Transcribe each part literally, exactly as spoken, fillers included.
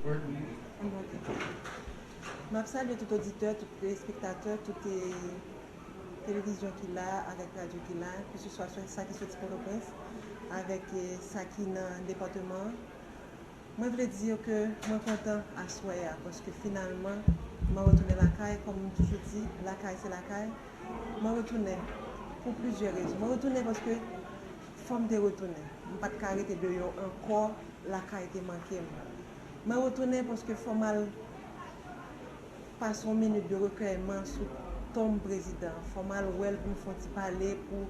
M ap salye tout oditè, tout telespektatè, tout eh, televizyon ki la, avèk radyo ki la, keseswa sa ki soti Pòtoprens, avèk eh, sa ki nan depatman an. Mwen vle di ke mwen kontan aswè a, paske finalman, mwen retounen lakay, kòm m toujou di, lakay se lakay. Mwen retounen pou plizyè rezon. Mwen retounen paske fò m te retounen. M pa t ka rete deyò ankò, lakay te manke m. Mwen retounen paske fò m al pase yon minit de rekèyman sou tonm prezidan. Fò m al wè l pou m fè yon ti pale, pou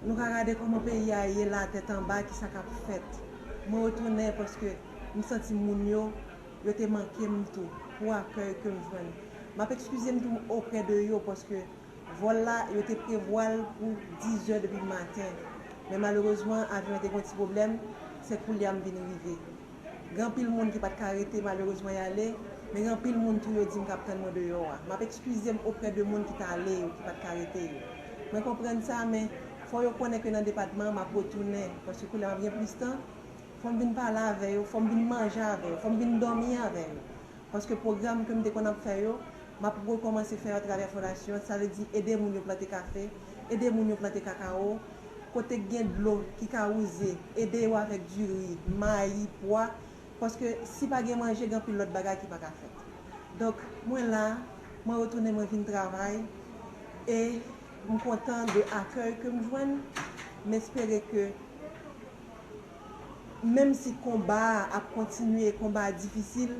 nou ka gade kòman peyi a ye la, tèt anba, kisa k ap fèt. Mwen retounen paske m santi moun yo, yo te manke m tou, pou akèy ke m jwenn. M ap ekskize m tou oprè de yo, paske vòl la, yo te prevwa l pou diz è depi maten. Men malerezman, avyon an te gen yon ti pwoblèm, se koulye a m vin rive. Gen anpil moun ki pa t ka rete, malerezman, y ale, men gen anpil moun tou yo di m k ap tann mwen deyò a. M ap ekskize m oprè de moun ki t ale yo, ki pa t ka rete yo. Mwen konprann sa, men fò yo konnen ke nan depatman an, m ap retounen, paske koulye a m ap gen plis tan, fò m vin pale avè yo, fò m vin manje avè yo, fò m vin dòmi avè yo. Paske pwogram ke m te konn ap fè yo, m ap rekòmanse fè yo atravè fondasyon an. Sa vle di ede moun yo plante kafe, ede moun yo plante kakawo, kote k gen dlo ki ka wouze, ede yo avèk diri, mayi, pwa. Paske si pa gen manje, gen anpil lòt bagay ki pa ka fèt. Donk, mwen la, mwen retounen, mwen vin travay, e m kontan de akèy ke m jwenn. M espere ke menm si konba a ap kontinye, konba a difisil,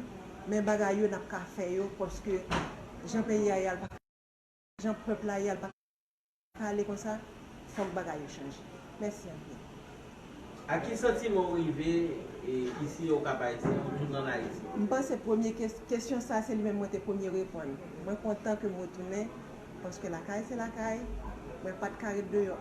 men bagay yo n ap ka fè yo, paske jan peyi a ye a, l pa, jan pèp la ye a, l pa ka ale konsa, fòk bagay yo chanje. Mèsi anpil. A ki santiman w rive e, isi o Kap Ayisyen, ou tounen ann Ayiti? M panse premye kes- kesyon sa, se li menm mwen te premye reponn. Mwen kontan ke m retounen, paske lakay se lakay, mwen pa t ka ret deyò.